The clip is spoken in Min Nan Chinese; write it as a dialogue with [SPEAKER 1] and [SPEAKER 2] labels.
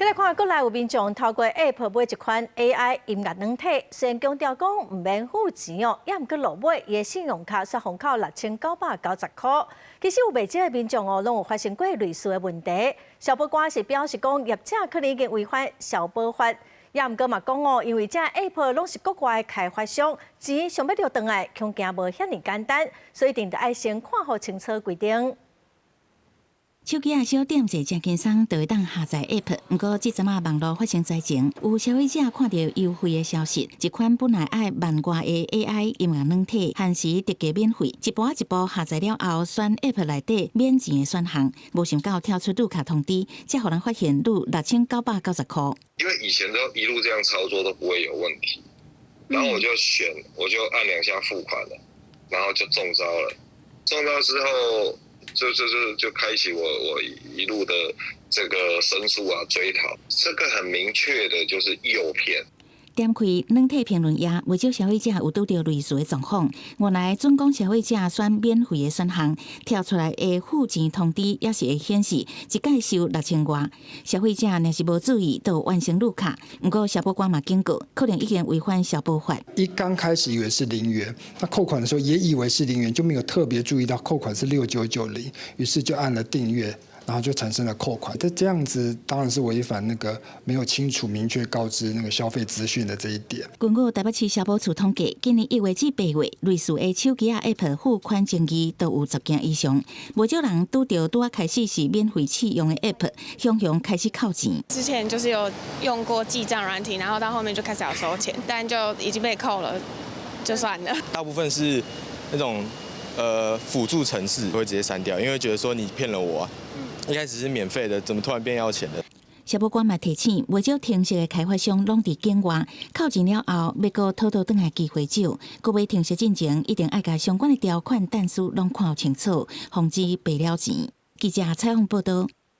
[SPEAKER 1] 來看國內有民眾透過 App 買一款 AI 音樂軟體，雖然強調講毋免付錢哦，猶毋過落尾伊的信用卡煞予扣6990塊。其實有袂少的民眾哦，攏有發生過類似的問題。消保官是表示講，業者可能已經違反消保法，猶毋過嘛講哦，因為這 App 攏是國外的開發商，錢想欲掠轉來，恐驚無遐爾簡單，所以一定著愛先看予清楚規定。
[SPEAKER 2] 手機仔小點者誠輕鬆，就會當下載 App。毋過，這陣仔網路發生災情，有消費者看到優惠的消息，一款本來愛萬外的 AI 音樂軟體，限時特價免費，一步一步下載了後，選 App 內底免錢的選項，無想到跳出預卡通知，才予人發現預6990塊。
[SPEAKER 3] 因為以前都一路這樣操作都不會有問題，然後我就選，我就按兩下付款了，然後就中招了。中招之後，就開啟我一路的這個申訴啊追討，這個很明確的就是誘騙。
[SPEAKER 2] 點開軟體評論頁，袂少消費者有拄著類似的狀況。原來準講消費者選免費的選項，跳出來的付錢通知也是會顯示一擺收六千外。消費者若是無注意，就完成預卡。毋過消保官嘛警告，可能已經違反消保法。
[SPEAKER 4] 一剛開始以為是0元，那扣款的時候也以為是零元，就沒有特別注意到扣款是6990，於是就按了訂閱。然後就產生了扣款，這樣子當然是違反那個沒有清楚明確告知那個消費資訊的這一點。
[SPEAKER 2] 根據台北市消保處統計，今年1月至8月，類似的手機仔 App 付款爭議都有10件以上，無少人拄著拄仔開始是免費試用的 App，雄雄開始扣錢。
[SPEAKER 5] 之前就是有用過記帳軟體，然後到後面就開始要收錢，但就已經被扣了，就算了。
[SPEAKER 6] 大部分是那種輔助程式會直接刪掉，因為覺得說你騙了我啊。一開始是免費的，怎麼突然變要錢的？
[SPEAKER 2] 消保官嘛提醒，袂少程式的開發商攏佇境外，扣錢了後，欲閣討倒轉來機會少。閣買程式進前，一定愛共相關的條款但書攏看清楚，防止白了錢。記者採訪報道。